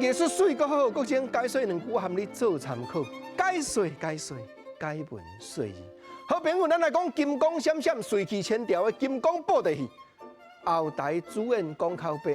藝術媠閣好，國政解說兩句含你做參考。解說解說，解文說字。好朋友，咱來講金光閃閃、帥氣千條的金光布袋戲，後台主演講口白，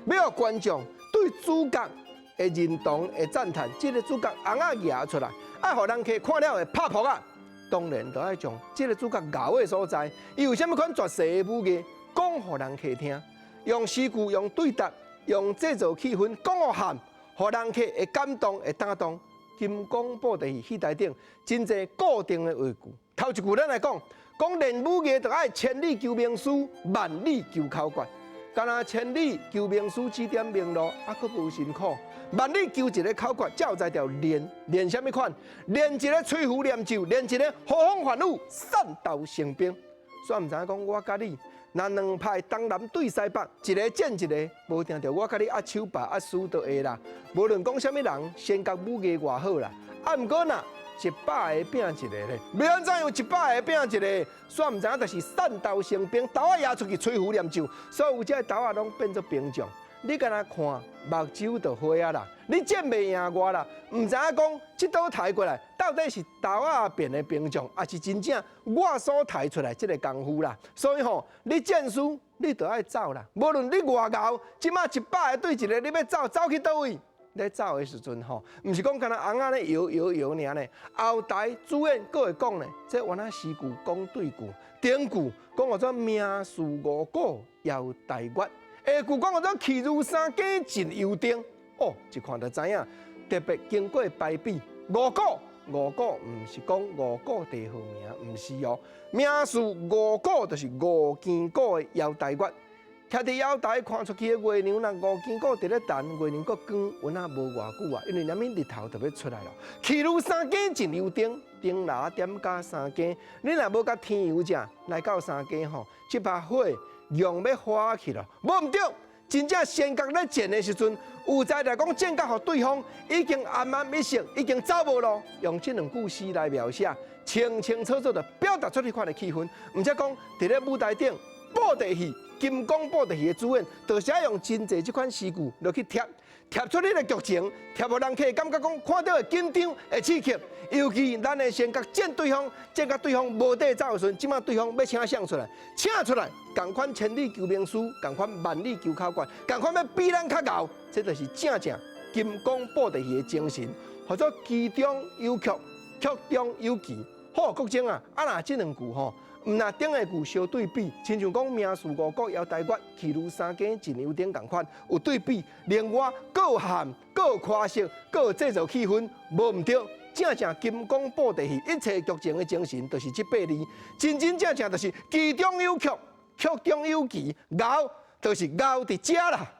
欲觀眾對主角的認同、的讚嘆，這个主角尪仔舉出來，愛予人客看了會拍噗仔。當然，就愛將這个主角𠢕的所在，伊有啥物款絕世的武藝，講予人客聽，用詩句、用對答、用製造氣氛，講予喊，予人客會感動、會打動。金光布袋戲戲台頂真濟固定的話句。頭一句咱來講，講練武藝就愛千里求名師，萬里求口訣。敢若千里求名師指點明路，啊，閣無辛苦；萬里求一个口訣，才有才調練練啥物款？練一个吹符念咒，練一个呼風喚雨，散豆成兵。煞毋知影講我佮你，若兩派東南對西北，一个戰一个，無定著我佮你握手吧握手就會啦。無論講啥物人，先覺武藝偌好啦。啊，毋過若一百个拼一個咧，欲按怎樣一百個拼一個？煞毋知影就是散刀成兵，刀仔舉出去吹符念咒，所有這个刀仔攏變做兵將。你敢若看目睭就花啊啦，你戰袂贏我啦，毋知影講這刀刣過來，到底是刀仔變的兵將，抑是真正我所刣出來這个功夫啦？所以吼，你戰輸，你就愛走啦。無論你偌𠢕，這馬一百个對一个，你欲走，走去佗位？咧走的時陣吼，毋是講干焦尪仔咧搖搖搖爾呢。後台主演閣會講呢，這原來詩句講對句，頂句講號做名師五股搖台月，下句講號做氣如三更盡油燈。哦，一看就知影，特別經過排比。五股五股毋是講五股地號名，毋是哦。名師五股就是吳堅固的搖台月。徛佇陽台看出去的月娘，若吳堅固佇咧彈，月娘閣光，有哪無偌久啊？因為連物日頭就欲出來咯。氣如三更盡油燈，燈籃點甲三更，你若無共添油者來到三更吼，這把火用欲花去咯，無毋對。真正先覺咧戰的時陣，有才來講戰甲予對方已經奄奄一息，已經走無路，用這兩句詩來描寫，清清楚楚就表達出彼款的氣氛。毋則講佇咧舞台頂布袋戲。金光布袋戲的主演，就是愛用真濟這款詩句落去貼，貼出彼个劇情，貼予人客感覺講看著會緊張、會刺激。尤其咱的先覺戰對方，戰甲對方無地走的時陣，這馬對方欲請誰出來？請出來，仝款千里求名師，仝款萬里求口訣，仝款欲比咱較𠢕，這就是正正金光布袋戲的精神，號做奇中有曲，曲中有奇。好，國政啊，啊若這兩句吼。毋若頂下句相對比，親像講名師五股搖台月，氣如三更盡油燈仝款，有對比。另外，閣有喊，閣有誇飾，閣有製造氣氛，無毋對。正正金光布袋戲一切劇情的精神，就是這八字，真真正正就是奇中有曲，曲中有奇，𠢕就是𠢕佇遮啦。